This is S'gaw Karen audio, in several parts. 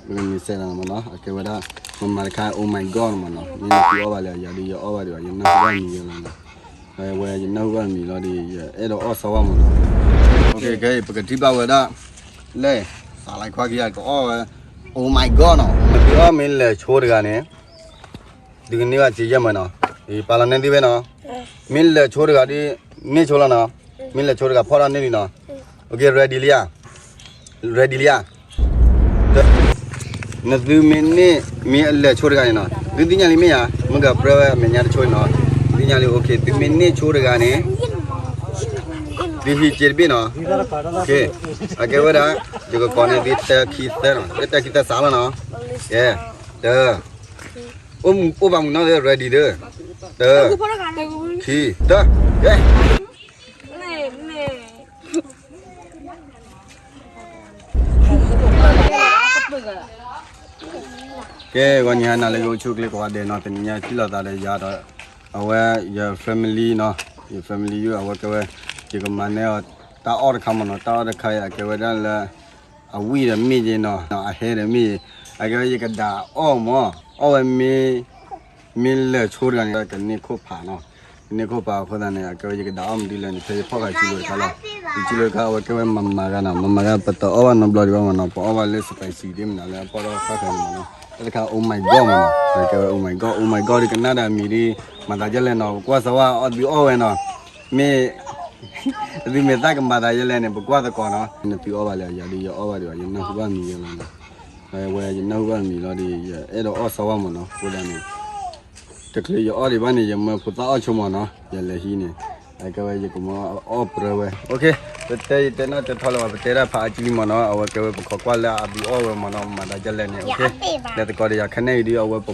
ပကမ့ၢ်စဲးလီၤမ့ၢ်နီၤ, အကဲဝဲဒၣ် မမၤတခါ Oh my God မ့ၢ်နီၤ, မ့ၢ်နသုအီၣ်ဘၣ်လၢယၤဒီး ယအီၣ်ဘၣ်ဒံးဘၣ်, ယနၢ်ဟူဘၣ်မံၤယဲလီၤနီၤ, ဝဲယနၢ်ဟူဘၣ်မံၤလီၤဒီး ယအဲၣ်ဒိးအီၣ်စီဝါမ့ၢ်နီၤ, ခဲအံၤ ပကထံၣ်ဘၣ်ဝဲဒၣ် လဲၣ်, စးလၢခွါခံဂၤကအီၣ်ဝဲ Oh my God နီၤ, မ့ၢ်သုအီၣ်မ့ၢ်လဲၤဆိတဂၤန့ၣ် ဒုးကန့ၢ်ဘၣ်စ့ယဲၢ်မၢနီၤ, ပာ်လီၤန့ၢ်သုဝဲနီၤ, မ့ၢ်လဲၤဆိတဂၤဒီး န့ၢ်ဆိလီၤနီၤ, မ့ၢ်လဲၤဆိတဂၤဖီၣ်ထီၣ်န့ၢ်လံနီၤ, OK ready လံဧါ, ready လံဧါ, နသုမ့ၢ်န့ၢ် မ့ၢ်အလဲၤဆိတဂၤန့ၣ်နီၤ, သုသ့ၣ်ညါလံမ့ၢ်ဧါ, မ့ၢ်ကပြၢဝဲအမဲာ်ညါတဆိန့ၣ်နီၤ, သ့ၣ်ညါလံ OK သုမ့ၢ်န့ၢ်ဆိတဂၤန့ၣ် သုဟံးစ့တဘ့ၣ်နီၤ, OK အကဲဝဲဒၣ် ယကကိးန့ၢ်သုတၢခံသၢနီၤ, တၢခံသၢစးလီၤနီၤ, ကဲ, တၢ အိၣ်ဘၣ်မုၢ်နီၤ ready ဒီး, တၢ, ခံ, တၢ, ကဲ ကဲ ဂီၤနံၤဟါနၤလၢယအိၣ်ဆူၣ်အိၣ်ချ့ကိးဂၤဒဲးနီၤ, တနံၤညါထံၣ်လိာ်သးဒီးယၤဒီး အဝဲယ family နီၤ, ယ family ယိၣ် အဝဲကဲဝဲ ယကမၤန့ၢ်အီၤတၢ်အီၣ်တခါမ့ၢ်နီၤ, တၢ်အီၣ်တခါအံၤ အကဲဝဲဒၣ်လၢ အဝံၣ်ဒီးမ့ၢ်ယဲနီၤ, အဟဲဒီးမ့ၢ်ယဲ, အကဲဝဲယကဒၣ်အီၣ်မ့ၢ်, အီၣ်ဝဲမ့ၢ် မ့ၢ်လဲၤဆိတဂၤန့ၣ် ကန့ၢ်ခိၣ်ဖးနီၤ, ကန့ၢ်ခိၣ်ဖးအဃိသတးန့ၣ် အကဲဝဲယကဒၣ်အီၣ်မနုၤလဲၣ်န့ၣ် ဖဲယဖီၣ်ဃာ်စုလိာ်တခါလီၤ, ယစုလိာ်တခါ အဝဲကဲဝဲမမၤဂၤနီၤ, မမၤဂၤ ပတအီၣ်ဘၣ်နီတဘျီဒံးဘၣ်မ့ၢ်နီၤ, ပအီၣ်ဘၣ်လၢ spicy ဒ်မနုၤလၢအပီၣ်ထီၣ်ဃၣ်ဃၣ်န့ၣ်မ့ၢ်နီၤ, တၢ်တခါ Oh my God မ့ၢ်နီၤ, အကဲဝဲ Oh my God, Oh my God ဒ်ကနၣ်ဒၣ်မံၤဒ် မၤသးဒ်လဲၣ်နီၤ, ပကွၢ်စးဝါအီၣ်သုအီၣ်ဝဲနီၤ, မ့ၢ် သုမ့ၢ်သးကမၤသးဒ်လဲၣ်န့ၣ် ပကွၢ်သကိးနီၤ, နသုအီၣ်ဘၣ်လၢယၤဒီး ယအီၣ်ဘၣ်ဒံးဘၣ်, ယနၢ်ဟူဘၣ်မံၤယဲလီၤနီၤ, ဝဲယနၢ်ဟူဘၣ်မံၤလီၤဒီး ယအဲၣ်ဒိးအီၣ်စီဝါမ့ၢ်နီၤ, အဃိသတးန့ၣ် တချုးယအီၣ်ဒံးဘၣ်န့ၣ် ယမၢဖိသၣ်အီၣ်ဆိမ့ၢ်နီၤ, ယလဲၤဟံးန့ၣ်, အကဲဝဲယကမၤအီၣ်ပြၢဝဲ, OK, ပတဲယတဲနီၣ်တဲထီလၢၤဘၣ်, ပတဲဒၣ်ဖးအါကံလံမ့ၢ်နီၤ, အဝဲကဲဝဲပခိးကွၢ်လၢအဘုးအီၣ်ဝဲမ့ၢ်နီၤ, မၤသးဒ်လဲၣ်န့ၣ်, OK, လဲၤသကိးဒီးယၤခဲန့ၣ်အံၤဒီး အဝဲပ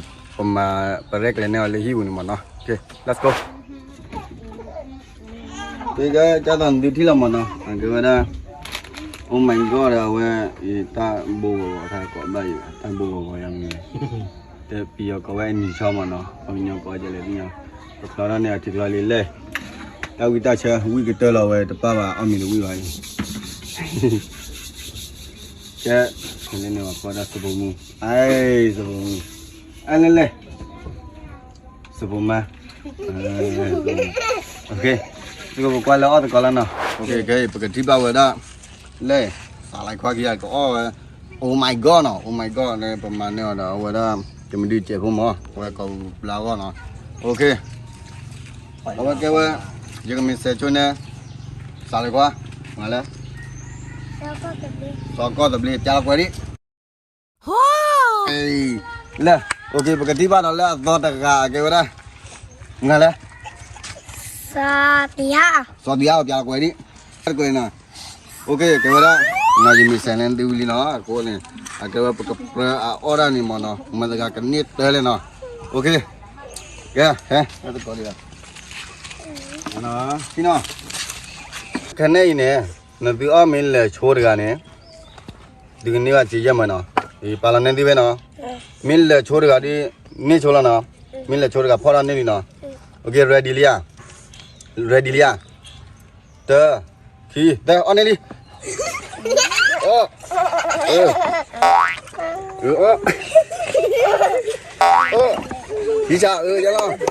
မၤပရဲၣ်ကျဲၤန့ၢ်အီၤလၢဟံၣ်ပူၤန့ၣ်မ့ၢ်နီၤ, OK, let's go. ကဲကဲကၢ်သီနသုထံၣ်လီၤမ့ၢ်နီၤ, အကဲဝဲဒၣ် Oh my God ဒီးအဝဲ တၢ်ဘိဂီၤဂီၤ တၢ်ကိးဘၣ်ယၤ တၢ်ဘိဂီၤဂီၤယၤမံၤ, တပံၤအီၤကိးဝဲအနံၤဆီမ့ၢ်နီၤ, ပှၤကညီကိးယၤလဲၣ်သ့ၣ်ညါ, ပဖျီထီၣ်န့ၢ်အထံချီလံလဲၣ်, တၢ်ဝံၣ်တၢ်ဆၢ ဝံၣ်ကတၢၢ်လီၤဝဲ တပၢ်ဘၣ်အီၣ်မ့ၤတဝံၣ်ဘၣ်အံၤ, ကဲ, လဲၤန့ၢ်ဝဲဖီဒၣ်စဖိမုၣ်, အၢ စဖိမုၣ်, အၢ လဲၤလဲၤ စဖိမါ, သုကပကွၢ်လၢအီၣ်သကိးလီၤနီၤ, ခဲအံၤ ပကထံၣ်ဘၣ်ဝဲဒၣ်, လဲၣ်, စးလၢခွါခံဂၤကအီၣ်ဝဲ, Oh my God နီၤ, Oh my God န့ၣ် ပမၤန့ၢ်အီၤဒီး အဝဲဒၣ် တမဒုစဲးဖိမး အဝဲကိးပူၤပျါအဂီၢ်နီၤ, OK, အဝဲကဲဝဲ, ယကမ့ၢ်စဲးဆိန့ၣ်, စးလၢခွါ, မၤလဲၣ်, စီၤကီၢ်သဘျ့ ပျါလီၤကွဲးဒံး လဲၣ်, OK ပကထံၣ်ဘၣ်ဒီးလၢအသီတဂၤအကဲဝဲဒၣ်, မနုၤလဲၣ်, စီၤသံအါ, စီၤသံအါ ပျါလီၤကွဲးဒံး, ကွဲးနီၤ, OK ကဲဝဲဒၣ်, နီၤယမ့ၢ်စဲးန့ၣ်သုဝံၤလံနီၤ, အဃိန့ၣ်, အကဲဝဲပကပြၢအအီၣ်ဒၣ်န့ၣ်မ့ၢ်နီၤ, မတၤတဂၤကန့ၢ်တၢ်လဲၣ်နီၤ, OK, ကဲ, ဟဲ, သကိးဒံး, နီၤ, ခဲန့ၣ်အံၤန့ၣ်, နသုအီၣ်မ့ၢ်လဲၤဆိတဂၤန့ၣ် ဒုးကန့ၢ်ဘၣ်စ့ယဲၢ်မၢနီၤ, ပာ်လီၤန့ၢ်သုဝဲနီၤ, မ့ၢ်လဲၤဆိတဂၤဒီး န့ၢ်ဆိလီၤနီၤ, မ့ၢ်လဲၤဆိတဂၤဖီၣ်ထီၣ်န့ၢ်လံနီၤ, OK ready လံဧါ, ready လံဧါ, တၢ, ခံ, တၢ, အီၣ်န့ၢ်လံ, အီၣ်, အၢ, အၢ, အီၣ်, အီၣ်, ခံဆၣ်, အၢ, ယလီၤ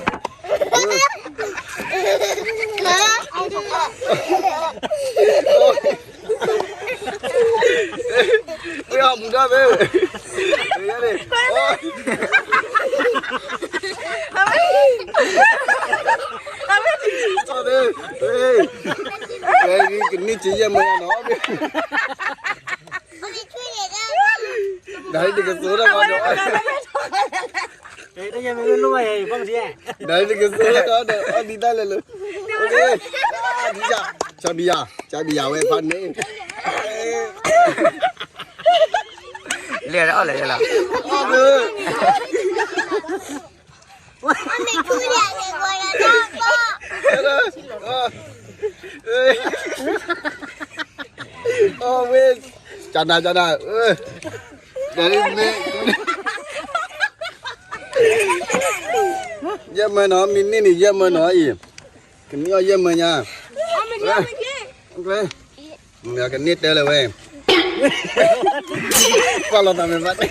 ဝဲအမူဒါဘဲ, ဝဲန့ၣ်, အီၣ်, အီၣ်, ကန့ၢ်စ့ယဲၢ်မၢနီၤ, နတကသိးဒီး, နတကသိးဒီး အီၣ်ဒံးတၢ်လဲၣ်လၢ, ဆီဘံယၤ, ဆီဘံယၤဝဲဖးန့ၣ်, လဲၤအီၣ်လဲၣ်လီၤ, အီၣ်ဝဲ, ကနၤကနၤ, ယဲၢ်မၢနီၤ, မ့ၢ်န့ၢ်န့ၣ် ယဲၢ်မၢနီၤအံၤ, ကန့ၢ်အီၣ်ယဲၢ်မၢညါ, ကန့ၢ်တၢ်လဲၣ်ဝဲ, ကွၢ်လီၤသးမဲာ်ဘၣ်, ထံၣ်တၢ်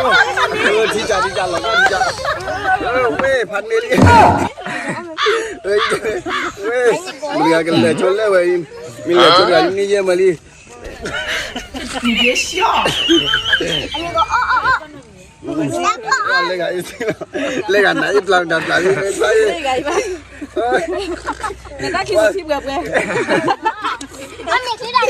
ထံၣ်တၢ်လီၤ ထံၣ်တၢ်, ဝဲဖးန့ၢ်လံ, ဝဲ, မတၤတဂၤကလဲၤဆိလဲၣ်ဝဲအံၤ, မ့ၢ်လဲၤဆိတဂၤန့ၣ်ယဲၢ်မးလံ, လၢဂၤအံၤ, လၢဂၤနၤအံၤ ပျၢ်တၢ်ပျၢ်လံ, နတၢ်ခံထံပှဲၤပှဲၤ, မထံၣ်တၢ်ကလဲၣ်, အီ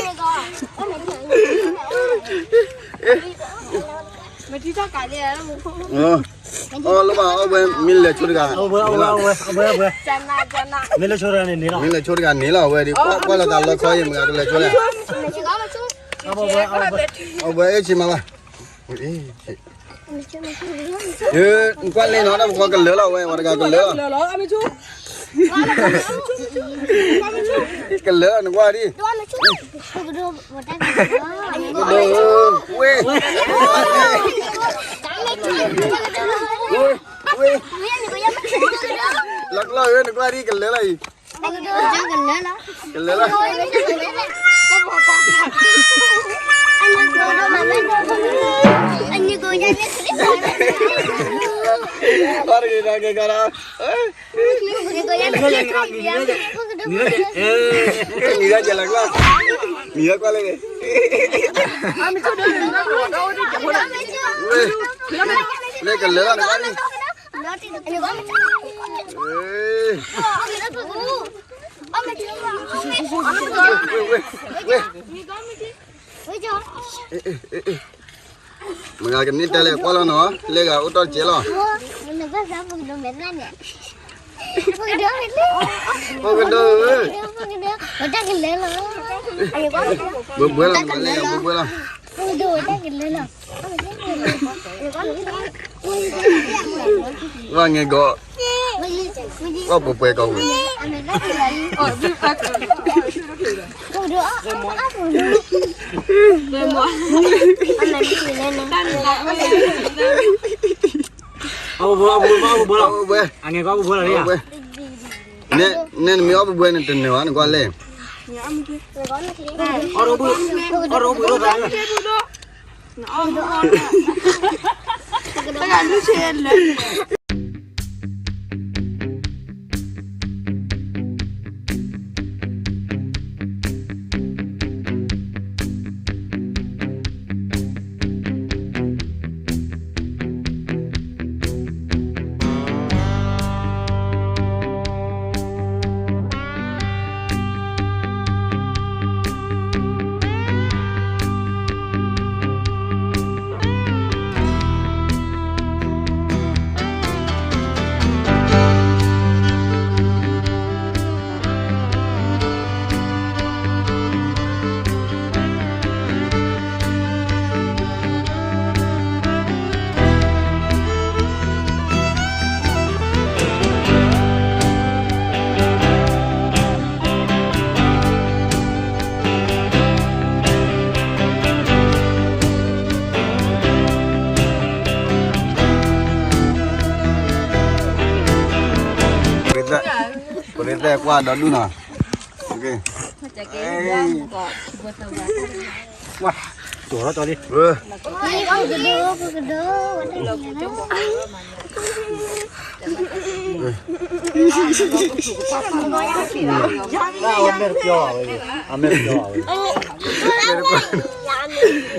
ၣ်လၢဘၣ်အီၣ်ဝဲ မ့ၢ်လဲၤဆိတဂၤ, မ့ၢ်လဲၤဆိတဂၤန့ၣ်လီၤ, ဝဲဒ်ကွၢ်လီၤသးလီခီအံၤ မတၤကလဲၤဆိလဲၣ်, အီၣ်ဝဲအီၣ်ဝဲ, နကွၢ်လံနီၤ တၢ်ပခီကလၢာ်လီၤဝဲ ပှၤတဂၤကလၢာ်လီၤ, ကလၢာ်လီၤ နကွၢ်ဒံး, ဝဲ, ဝဲ, လီၤကျီၢ်ဧၢ နကွၢ်ဒံး ကလၢာ်လီၤအံၤ, ကလၢာ်လီၤ, ပှၤတဂၤတဂၤကီးဒီး နံၤဒၣ်ကဲလၢကျီၢ်, နံၤဒၣ်ကွၢ်လၢန့ၣ်, လၢကလၢာ်လီၤနကွၢ်ဒံး, မတၤကန့ၢ်တၢ်လဲၣ် ကွၢ်လီၤနီၤ လၢဂၤအိၣ်တ့ၢ်တကဲလီၤ, ပကဒိ, ဘှဲဘှဲလီၤ နမၤလဲၣ် ဘှဲဘှဲလီၤ, ဝဲငဲကီး, ဝဲပှဲၤပှဲၤကီးဝဲ အဘှဲဘှဲ, အဘှဲဘှဲ, အဘှဲဘှဲ, နဲနမ့ၢ်အီၣ်ဘှဲဘှဲန့ၣ် တနၢၤဘၣ် နကွၢ်လဲၣ်, အီၣ်တဘှံး, အီၣ်တဘှံး, တဂၤလုၢ်ဆ့လၢ ပရသဲကွၢ်ဒီဒူၣ်နီၤ, ဝါ, ကၠီၤထီၣ်ကၠီၤလံ, အမဲာ်တပျီ, အ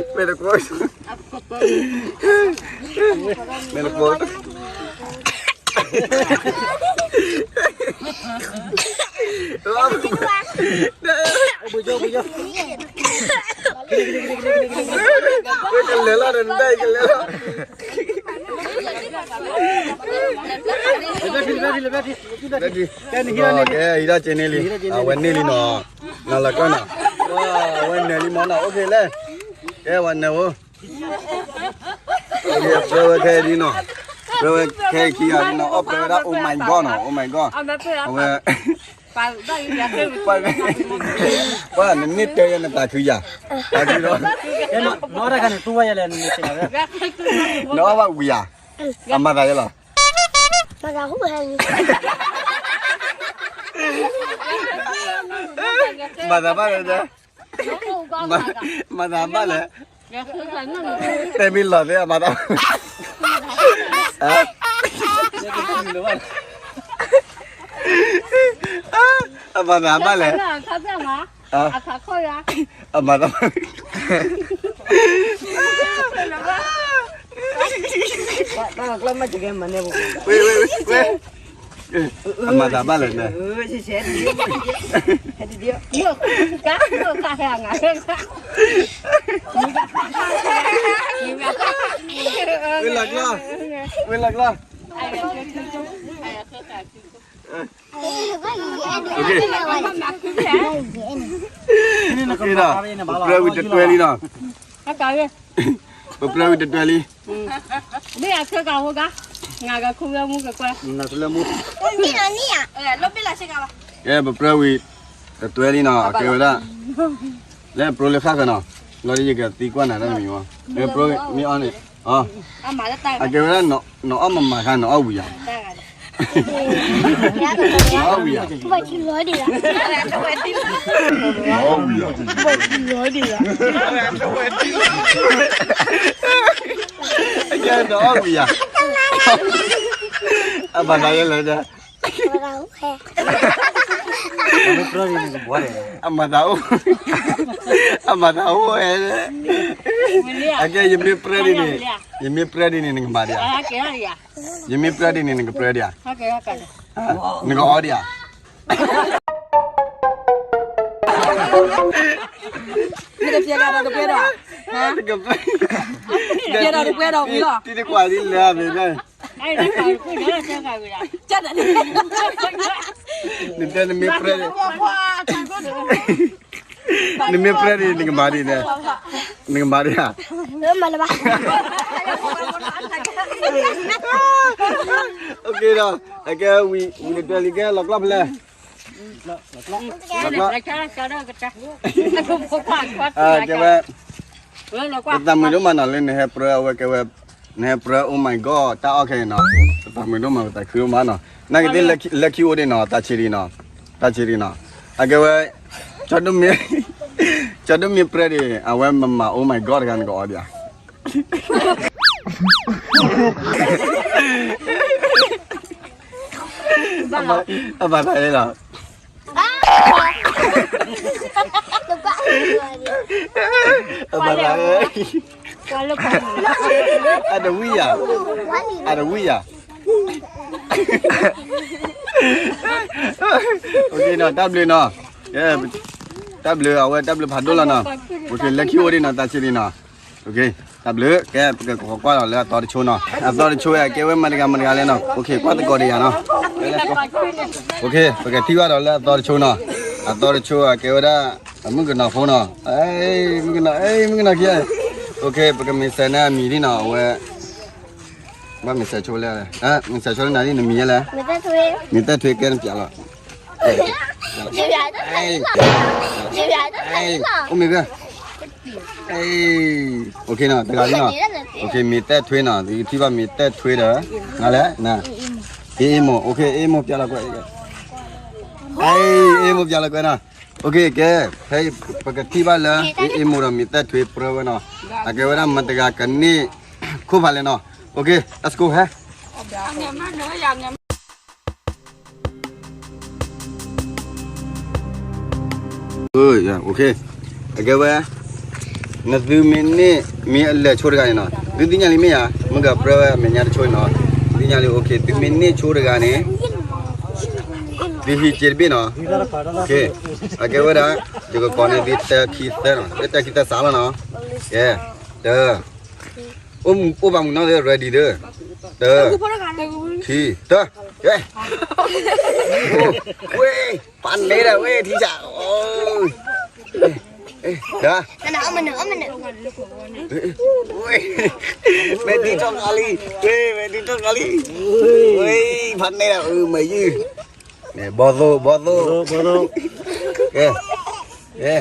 မဲာ်တပျီ, မဲာ်တပျီ, မဲာ်တပျီ, ကလဲၤလီၤဒီး နတၢ်အံၤကလဲၤလီၤ, ကဲ ဟံးထီၣ်က့ၤန့ၢ်လံ, အဝဲန့ၢ်လံနီၤ, နီၤလၢကီၢ်နီၤ, အဝဲနဲၣ်လံမ့ၢ်နီၤ, အိၣ်ခ့လဲၣ်, ကဲ ဝဲနဲၣ်ဧိၤ ပြၢဝဲခဲအံၤနီၤ, ပြၢဝဲခဲအံၤခံဂၤနီၤ, အီၣ်ပြၢဝဲဒၣ် Oh my God နီၤ, Oh my God, အဝဲ, ပှၤ, နန့ၢ်တဲယဲနတၢ်ခုယၤ, တၢ်ခုဒီး, နအီၣ်ဘၣ်ဝံၤဧါ, အမၤသးယဲလီၤ, မၤသးဟူဟဲလံ. မၤသးဘၣ်လဲၣ်, မၤသးဘၣ်လဲၣ်, တဲမ့ၢ်လီၤသ့အမၤသး, အမၤသးဘၣ်လဲၣ်, အမၤသး, အမၤသးဘၣ်လဲၣ်န့ၣ်, ဝ့ၢ်လီၤကျီ, ဝ့ၢ်လီၤကျီ, ပပြၢဝံၤတတွဲလံနီၤ, ပပြၢဝံၤတတွဲလံ, မ့ၢ်အဆၢကဟိဂၤ, ငါကခူလၢမူကကွဲ, ကဲ ပပြၢဝံၤတတွဲလံနီၤ, အကဲဝဲဒၣ်, လၢပပြၢလၢဃၣ်ဃၢၤနီၤ, လီၤဒ်ယကသံကွၢ်နၤတၢ်တမံၤမီၤ, ပပြၢမ့ၢ်အီၣ်န့ၣ်, အကဲဝဲဒၣ်, နအီၣ်မမၤဃါ နအီၣ်ဝံၤယၤ နအီၣ်ဝံၤယၤ, နအီၣ်ဝံၤယၤ, နအီၣ်ဝံၤယၤ, အဘၣ်သးယဲလၢာ်, အမၤသးအိၣ်, အမၤသးအိၣ်ဝဲ, အကဲ ယမ့ၢ်ပြၢဒ်န့ၣ်, ယမ့ၢ်ပြၢဒ်န့ၣ် နကမၤဒံးဧါ, ယမ့ၢ်ပြၢဒ်န့ၣ်နကပြၢဒံးဧါ, နကအီဒံးဧါ, မ့ၢ်တပျဲကဒီးတပျဲဒီး, တပျဲဒီးတပျဲဒီးဝံၤလီၤ, တံၤတကွၢ်လံလၢအမ့ၢ်, နတဲနမ့ၢ်ပြၢ, နမ့ၢ်ပြၢဒ်န့ၣ် နကမၤဒ်န့ၣ်, နကမၤဒံးဧါ, မၤလၢၤဘၣ်, အကဲ ဝံၤတတွဲလံ ကဲလီၤကျီၢ်ဖဲလဲၣ်, လီၤကျီၢ်, ကဲဝဲ, ပသးမုာ်ဒိၣ်မးနီၤ လၢနဟဲပြၢအဝဲကဲဝဲ, နဟဲပြၢ Oh my God တၢ်အီၣ်ခဲအံၤနီၤ, ပသးမုာ်ဒိၣ်မး ပသးခုဒိၣ်မးနီၤ, နာ်က့သ့ၣ်လၢခံအိၣ်ဒံးနီၤ တၢ်ဆံးဒံးနီၤ, တၢ်ဆံးဒံးနီၤ, အကဲဝဲ, ကၠီဒိၣ်မ့ၢ်ပြၢဒံး အဝဲမမၤ Oh my God တဂၤ နကအီဒံးဧါ, အဘၣ်သးလီၤ, အဘၣ်သး, အတဝံၣ်ယၤ, အတဝံၣ်ယၤ, တၢ်ဘျုးနီၤ, တၢ်ဘျုး အဝဲတၢ်ဘျုးဖးဒိၣ်လီၤနီၤ, လၢခံအိၣ်ဒံးနီၤ တၢ်ဆံးဒံးနီၤ, တၢ်ဘျုး ကဲ ပကကွၢ်လီၤလၢအသီတဆိနီၤ, အသီတဆိအကဲဝဲမတၤတဂၤမတၤတဂၤလဲၣ်နီၤ, ကွၢ်သကိးဒံးယၤနီၤ, ပကထံၣ်ဘၣ်ဒီးလၢအသီတဆိနီၤ, အသီတဆိအကဲဝဲဒၣ်, အမုၣ်ကနီၤဖိနီၤ, မုၣ်ကနီၤ, မုၣ်ကနီၤခံ, ပကမ့ၢ်စဲးန့ၢ်အမံၤဒံးနီၤ အဝဲ, ဘၣ်မ့ၢ်စဲးဆိလဲၣ်, မ့ၢ်စဲးဆိလၢနၤဒ်နမံၤယဲလဲၣ်, မ့ၢ်တဲထွ့ကဲနပျးလီၤ, အိၣ်မ့ၢ်, တဂၤဒ်နီၤ, မ့ၢ်တဲထွ့နီၤ သုကထံၣ်ဘၣ်မ့ၢ်တဲထွ့ဒီး, နလဲၣ်, အ့ၣ်မိၢ်, အ့ၣ်မိၢ်ပျးလီၤကွဲး, အ့ၣ်မိၢ်ပျးလီၤကွဲးနီၤ, ကဲ, ဖဲပကထံၣ်ဘၣ်လၢ အ့ၣ်မိၢ်ဒီးမ့ၢ်တဲထွ့ပြၢဝဲနီၤ, အကဲဝဲဒၣ်မတၤတဂၤကန့ၢ်ခိၣ်ဖးလဲၣ်နီၤ, let's go ဟဲ အကဲဝဲ, နသုမ့ၢ်န့ၢ်မ့ၢ်အလဲၤဆိတဂၤန့ၣ်နီၤ, သုသ့ၣ်ညါလံမ့ၢ်ဧါ, မ့ၢ်ကပြၢဝဲအမဲာ်ညါတဆိန့ၣ်နီၤ, သုသ့ၣ်ညါလံ, သုမ့ၢ်န့ၢ်ဆိတဂၤန့ၣ်, သုဟံးစ့တဘ့ၣ်နီၤ, အကဲဝဲဒၣ်, ယကကိးန့ၢ်သုတၢခံသၢနီၤ, တၢခံသၢစးလီၤနီၤ, ကဲ, တၢ အိၣ်ဘၣ်မုၢ်နီၤ ready ဒီး, တၢ, ခံ, တၢ, ဝ့ၢ်, ဖးန့ၣ်ဒီးဝ့ၢ် ထံဆး, တၢ, ဝ့ၢ်, မဲာ်ထံထီၣ်ကလံ, ဝ့ၢ်, မဲာ်ထံထီၣ်ကလံ, ဝ့ၢ်, ဖးန့ၣ်ဒီး မ့ၢ်ယုၢ်, ဘီသိ, ဘီသိ, ကဲ, ကဲ.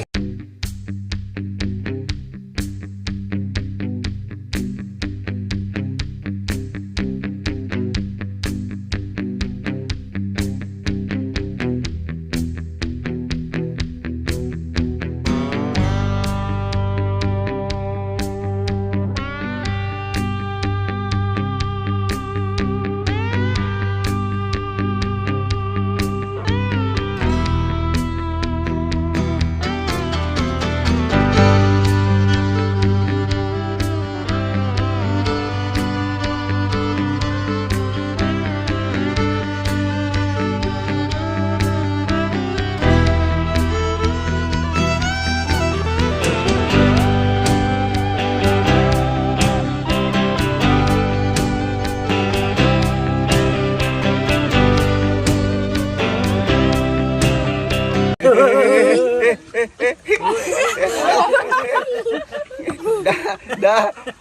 ဒါ,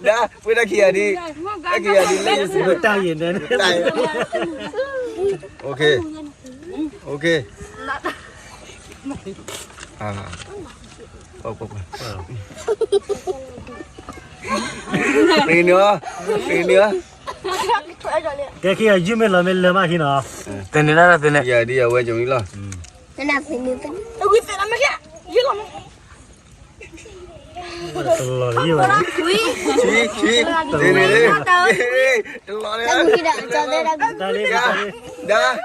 ဒါ, ဝဲတၢ်ခံဂၤဒ်, တၢ်ခံဂၤဒ်လၢယစံး, တၢ်ယံၤန့ၣ်, တၢ်ယံၤ, OK, OK, ပှဲၤန့ၢ်, ပှဲၤန့ၢ်, ကဲခံဂၤယုၢ်မ့ၢ်လီၤမ့ၢ်လၢမးဟံၣ်နီၤ, သန့ၤဒၣ်သန့ၤ, ခံဂၤဒ်အဝဲကမံလီၤ, တလီၤလၢ်, ဒါ, ဝဲ,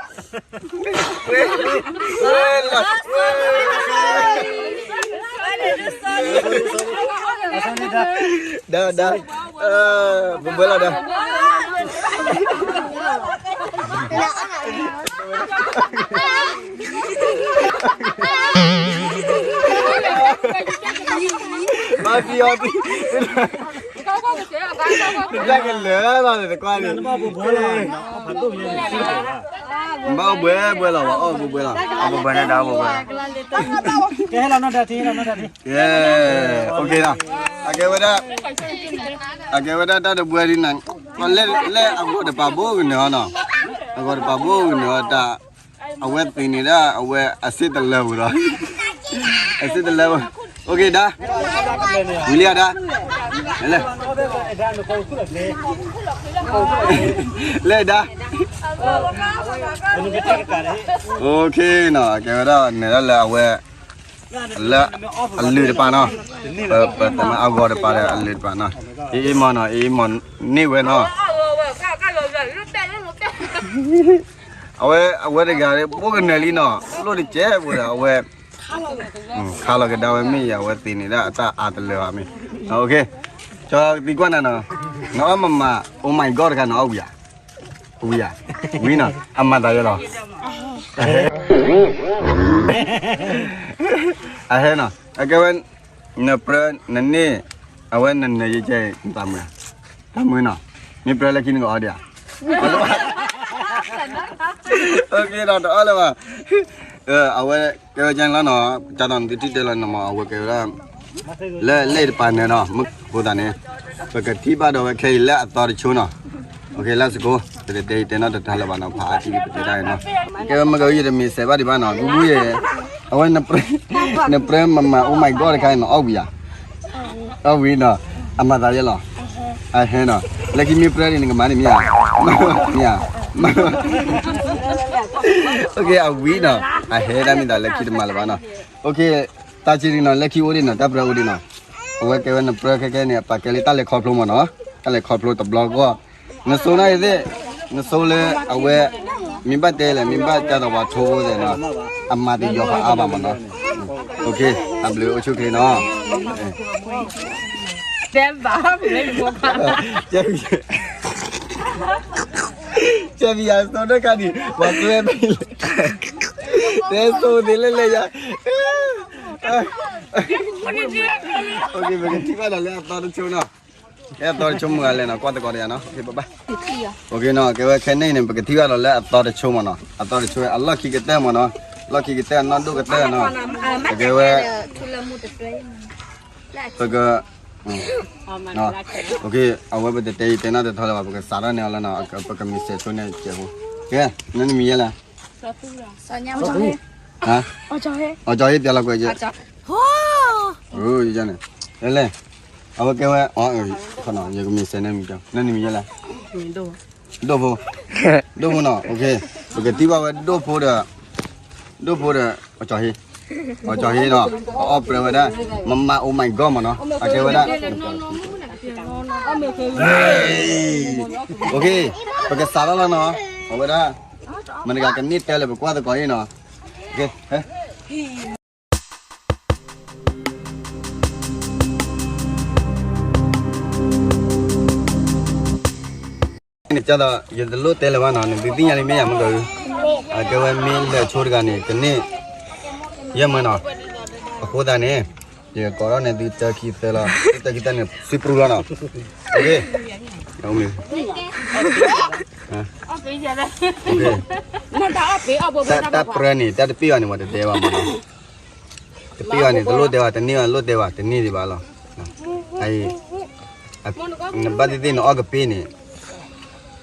ဝဲလီၤ, ဝဲ, ဒါ, ဒါ, ပဘှဲလီၤဒီး, ဘၣ်သံအီၤသံ, တၢ်ကလၢာ်လီၤန့ၣ်တကွၢ်န့ၣ်, ဘၣ်အိၣ်ဘှဲဘှဲလီၤဘၣ်, အိၣ်ဘှဲဘှဲလီၤ, အိၣ်ဘှဲဘှဲန့ၣ်ဒီးအိၣ်ဘှဲဘှဲလီၤ, ကဲ, OK နီၤ, အကဲဝဲဒၣ်, အကဲဝဲဒၣ်တၢ်တဘှဲဒ်န့ၣ်, လၢအဂီၢ်တပာ်ဘိကနၢၤအီၤနီၤ, အဂီၢ်တပာ်ဘိကနၢၤအီၤတၢ်, အဝဲသ့ၣ်န့ၣ်ဒၣ်အဝဲအစ့တလၢပူၤဒီး, အစ့တလၢပူၤ, OK ဒါ, ဝံၤလံဧါဒါ, လဲၤ, လဲၤဒါ, OK နီၤ, ကဲဝဲဒၣ်နဲၤဒၣ်လၢအဝဲ, လၢအလုၢ်တပၤနီၤ, ပ, ပတမၤအဂီၢ်တပၤဒီးအလုၢ်တပၤနီၤ, အ့ၣ်အ့ၣ်မီၢ်နီၤ, အ့ၣ်အ့ၣ်မီၢ်န့ၢ်ဝဲနီၤ, အဝဲ, အဝဲတဂၤဘိကနၢၤလံနီၤ, လိၣ်တကဲးဖိဒီးအဝဲ, ခါလီၤကဒါဝဲမ့ၢ်ယၤ အဝဲသ့ၣ်န့ၣ်ဒၣ်အတၢ်အါတလၢာ်ဘၣ်မ့ၢ်, OK, ကသံကွၢ်နၤနီၤ, နအီၣ်မမၤ Oh my God တခါ နအီၣ်ဝံၤဧါ, ဝံၤဧါ, ဝံၤနီၤ, အမၤသးယဲလီၤ, အဟဲနီၤ, အကဲဝဲ, နပြၢ, နန့ၢ်, အဝဲနနၢၤယကဲ, တၢ်မုာ်, တၢ်မုာ်နီၤ, မ့ၢ်ပြၢလၢခံနကအီဒံးဧါ, OK ဒီးတအီၣ်လၢၤဘၣ်, အဝဲကဲဝဲကဲန့ၣ်လီၤနီၤ, ကၢ်သိးနသုထံၣ်တဲလီၤနီၤမး အဝဲကဲဝဲဒၣ်, လၢလ့ၣ်တပၤန့ၣ်နီၤ, မုၢ်ဖိသးန့ၣ်, ပကထံၣ်ဘၣ်ဒီးဝဲခဲအံၤလၢအသီတဆိနီၤ, OK let's go, ပတတဲယတဲနီတထါလၢၤဘၣ်နီၤ, ဖးအါထံၣ်ပတဲတၢ်နီၤ, ကဲဝဲမ့ၢ်ကယတမ့ၢ်စဲးဘၣ်ဒံးဘၣ်နီၤ, ဘူဘူယဲ, အဝဲ, နပြၢမမၤ Oh my God တခါအံၤနီၤ အီၣ်ဝံၤဧါ, အီၣ်ဝံၤနီၤ, အမၤသးယဲလီၤ, အဟဲနီၤ, လၢခံမ့ၢ်ပြၢဒံးနကမၤန့ၣ်မ့ၢ်ဧါ, မ့ၢ်ဧါ, OK အဝံၤနီၤ, အဟဲဒၣ်မ့ၢ်သးလၢခံတမၤလၢၤဘၣ်နီၤ, OK, တၢ်ဆံးဒံးနီၤ လၢခံအိၣ်ဒံးနီၤ တၢ်ပြၢအိၣ်ဒံးနီၤ, အဝဲကဲဝဲနပြၢခဲခဲန့ၣ် ပာ်ကဲလၢတၢ်လဲၤခီဖျိမ့ၢ်နီၤ, တၢ်လဲၤခီဖျိတဘျီဂီၢ်, နဆိနၢ်အံၤသ့ၣ်, နဆိလၢအဝဲ, မ့ၢ်ဘၣ်တဲလဲၣ် မ့ၢ်ဘၣ်ကၢ်သိးပှၤထိဖိသ့ၣ်နီၤ, အမၤတယီၤပှၤအါဘၣ်မ့ၢ်နီၤ, OK, တၢ်ဘျုးအိၣ်ဆူၣ်ချ့နီၤ, တဲဘၣ်, ကဲဘံယၤသိဒိၣ်ခါဒံး ပှၤကျဲဘံ, တဲသိသ့လၢလဲၤယၤ, OK ပကထံၣ်ဘၣ်ဒီးလၢအသီတဆိနီၤ, လၢအသီတဆိမုၢ်ဂၤလဲၣ်နီၤ ကွၢ်သကိးတယၤနီၤ, OK bye bye, OK နီၤ ကဲဝဲခဲန့ၣ်န့ၣ် ပကထံၣ်ဘၣ်ဒီးလၢအသီတဆိမ့ၢ်နီၤ, အသီတဆိအလီၢ်ခံကတၢၢ်မ့ၢ်နီၤ, လီၢ်ခံကတၢၢ်နီၤ, ပကဲဝဲ, ပက, OK အဝဲပတတဲယတဲနီတထီလၢၤဘၣ် ပကစးထီၣ်န့ၢ်အီၤလီၤနီၤ, ပကမ့ၢ်စဲးဆိန့ၢ်စဲးဖိ, ကဲ, နမံၤယဲလဲၣ်, အီၣ်ကၠီၤဟ့ၣ် ပျၤလီၤကွဲးယဲ, န့ၣ်, လဲၣ်, အဝဲကဲဝဲ, ယကမ့ၢ်စဲးန့ၢ်မံၤကၠီ, နမံၤယဲလဲၣ်, ဒိၣ်ဖိ, ဒိၣ်ဖိနီၤ, ပကထံၣ်ဘၣ်ဝဲဒိၣ်ဖိဒီး, ဒိၣ်ဖိဒီး, အီၣ်ကၠီၤဟ့ၣ်, အီၣ်ကၠီၤဟ့ၣ်နီၤ, အအီၣ်ပြၢဝဲဒၣ်, မမၤ Oh my God မ့ၢ်နီၤ, အကဲဝဲဒၣ်, OK ပကစးထီၣ်လီၤနီၤ, အဝဲဒၣ်, မတၤတဂၤကန့ၢ်တဲလၢပကွၢ်သကိးအံၤနီၤ, န့ၣ်ကၢ်သိး ယတလိၣ်တဲလၢၤဘၣ်နီၤ, နသုသ့ၣ်ညါလံမ့ၢ်ယၤမ့ၢ်ကၢ်, အကဲဝဲမ့ၢ်လဲၤဆိတဂၤန့ၣ် ကန့ၢ်, ယဲၢ်မၢနီၤ, အဃိသတးန့ၣ်, ယကကိးထီၣ်န့ၢ်သုတၢ်ခံသၢလီၤ, တၢ်ခံသၢန့ၣ် သုပရူလီၤနီၤ, OK, တၢ်ပြၢန့ၣ် တၢ်တပ့ၢ်ဘၣ်န့ၣ် ပှၤတတဲဘၣ်မ့ၢ်နီၤ, တပ့ၢ်ဘၣ်န့ၣ် တလိၣ်တဲဘၣ်, တန့ၢ်ဘၣ် တလိၣ်တဲဘၣ်, တန့ၢ်ဒံးဘၣ်လီၤ, အအံၤ နဘၣ်သ့ၣ်သ့ၣ်နအီၣ်ကပ့ၢ်န့ၣ်,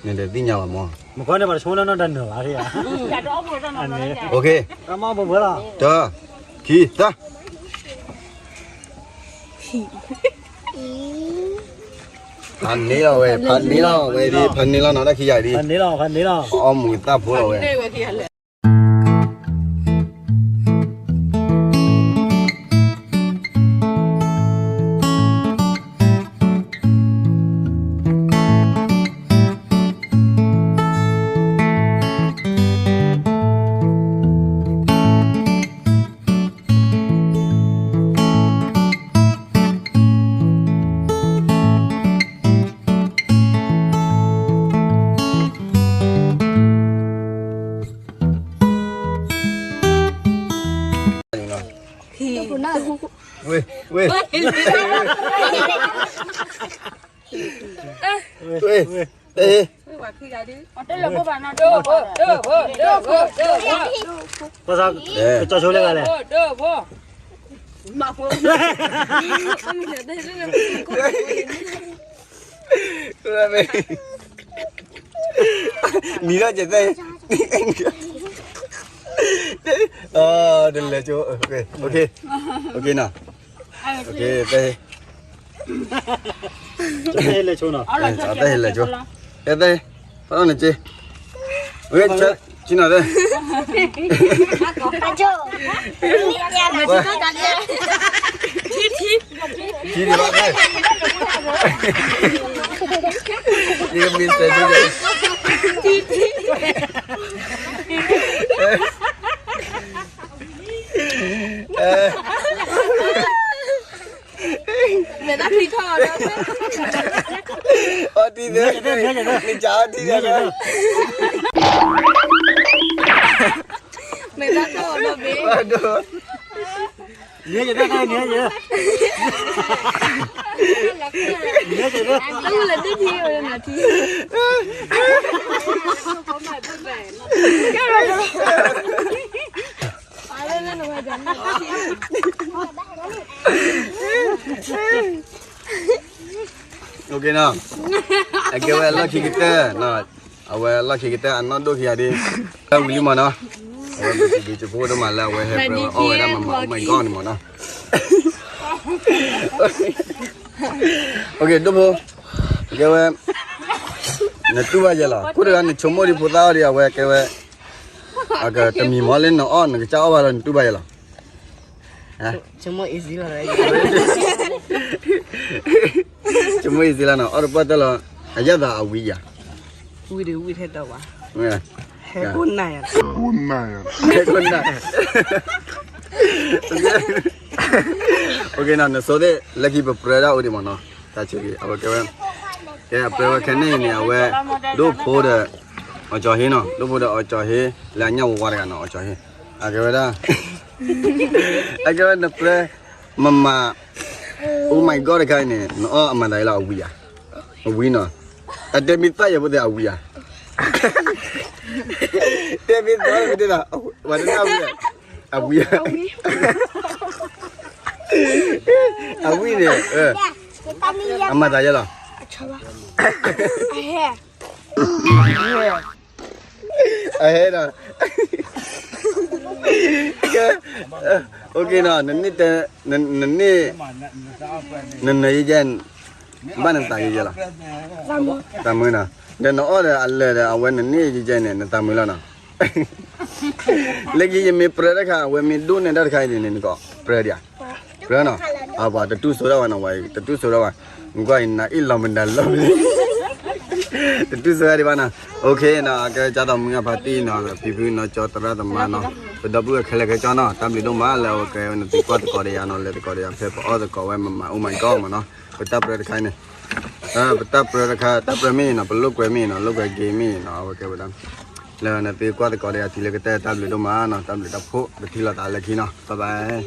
နတသ့ၣ်ညါဘၣ်မၢ်. မခီန့ၣ် ပှၤတဆိနီၢ်နီၢ်တၢ်နၢၤဘၣ်, အန့ၣ်, တၢ်မီၢ်ပှဲၤပှဲၤလီၤ, တၢ်, ခံ, သၢ. ဖးန့ၢ်လီၤဝဲ, ဖးန့ၢ်လီၤဝဲဒ်, ဖးန့ၢ်လီၤနီၤ တၢ်ခံဂၤဒ်, အီၣ်မူၤသၣ်ဖိလီၤဝဲ. ဝ့ၢ်, ဝ့ၢ်, ဝ့ၢ်, တဟ့ၣ်, ကၠီဆိလၢဂၤလဲၣ်, နံၤလီၤကဲသဲ, တလဲၤကၠိ, နီၤ, တဟ့ၣ်လဲၤကၠိ, တဟ့ၣ်လဲၤကၠိ, ကဲသဲ, ဖးထီၣ်နစ့, ဝဲ, ဆ့နီၤသဲ, ထံဒံးဘၣ်သဲ, ယမ့ၢ်သဲဒ်လဲၣ်, မဲာ်သၣ်ဖံးထီၣ်လီၤ, အီထံသဲ, နကၢ်အီထံသဲ, မဲာ်သၣ်ထီၣ်လီၤဘ့ၣ်, နကၢ်, နကၢ်, နကၢ်, နထံ, အကဲဝဲလီၢ်ခံကတၢၢ်, အဝဲလီၢ်ခံကတၢၢ်အနီၢ်ဒိၣ်ခံဂၤဒ်, တၢ်ဝံၤလံမးနီၤ, အဝဲပစံးဘျုးစံးဖှိၣ်ဒိၣ်မးလၢအဝဲဟဲပြၢဝဲအီၣ်ဝဲဒၣ်မး, Oh my God န့ၣ်မးနီၤ, ဒိၣ်ဖိ, အကဲဝဲ, နတူၢ်ဘၣ်ယဲလီၤ, ခိၣ်တဂၤနဆိကမိၣ်ဒံးဖိသၣ်အီၤဒံး အဝဲကဲဝဲ, အကတမံၤမ့ၢ်လၢနအီၣ်နကစၢ်အီၣ်ဘၣ်လီၤ နတူၢ်ဘၣ်ယဲလီၤ, ဆိကမိၣ်အံၤစံလီၤ, ဆိကမိၣ်အံၤစံလီၤနီၤ, အီၣ်တပှၢ်တၢၢ်လီၤ, အယၣ်သးအဝံယၤ, ဝံတဝံထဲဒီးဝဲ, ဟဲကိးနၤယၤ, ဟဲကိးနၤ, နဆိသ့ၣ်လၢခံပပြၢဒၣ်အိၣ်ဒံးမးနီၤ, တၢ်ဆၢက့ၤ အဝဲကဲဝဲ, ကဲအပြၢဝဲခဲန့ၣ်အံၤန့ၣ် အဝဲ, ဒိၣ်ဖိဒီး, အီၣ်ကၠီၤဟ့နီၤ, ဒိၣ်ဖိဒီးအီၣ်ကၠီၤဟ့, လၢအညၣ်ဝါဝါတဂၤနီၤ အီၣ်ကၠီၤဟ့, အကဲဝဲဒၣ်, အကဲဝဲနပြၢ, မမၤ, Oh my God တခါအံၤန့ၣ် နအီၣ်အမၤသးအံၤလီၤအဝံယၤ, အဝံနီၤ, အတဲမ့ၢ်သၣ်ယဲဖိသ့ၣ်အဝံယၤ, တဲမ့ၢ်သၣ်ယဲဖိသ့ၣ်, ဝဲတနၢ်ဝံ, အဝံယၤ, အဝံန့ၣ်, အမၤသးယဲလီၤ, အဟဲဒီး, ကဲ, နန့ၢ်, နန့ၢ်, နနၢၤယဲ, ဘၣ်နသးယဲလီၤ, သးမုာ်နီၤ, ဒီးနအီၣ်ဒီးအလၢာ်ဒီး အဝဲနန့ၢ်ယဲန့ၣ် နသးမုာ်လီၤနီၤ, လၢခံယမ့ၢ်ပြၢတခါ အဝဲမ့ၢ်ဒိၣ်န့ၢ်ဒၣ်တခါအံၤန့ၣ် နကပြၢဒံးဧါ, ပြၢနီၤ, အပှၤတတူၢ်စိဒၣ်ဝဲနီၤ, ဝဲတတူၢ်စိဒၣ်ဝဲ, နကွၢ်အံၤနအ့ၣ်လီၤမနုၤလီၤ, တတူၢ်စိဒၣ်ဒံးဘၣ်နီၤ, အကဲ ကၠီသးမုာ်အဖါတံၢ်နီၤ, ဖံဖုနီၤ, ကၠီသရၣ်သမါနီၤ, ပဒီပုၢ်ဝဲၢ်ခဲလၢာ်ခဲဆ့နီၤ, တၢ်ဘျုးဒိၣ်မးလၢအဝဲကဲဝဲနသုကွၢ်သကိးဒီးယၤနီၤ, လဲၤသကိးဒီးယၤဖဲပအီၣ်သကိးဝဲမမၤ Oh my God မးနီၤ, ပတၢ်ပြၢတခါအံၤန့ၣ်, ပတၢ်ပြၢတခါ တၢ်ပြၢမ့ၢ်အံၤနီၤ, ပလိာ်ကွဲမ့ၢ်အံၤနီၤ, လိာ်ကွဲက့ၤမ့ၢ်အံၤနီၤ, အဝဲကဲဝဲဒၣ်, လၢနသုကွၢ်သကိးဒီးယၤတုၤလၢကတၢၢ် တၢ်ဘျုးဒိၣ်မးနီၤ, တၢ်ဘျုးတၢ်ဖှိၣ် ပထံၣ်လိာ်သးလၢခံနီၤ, bye bye.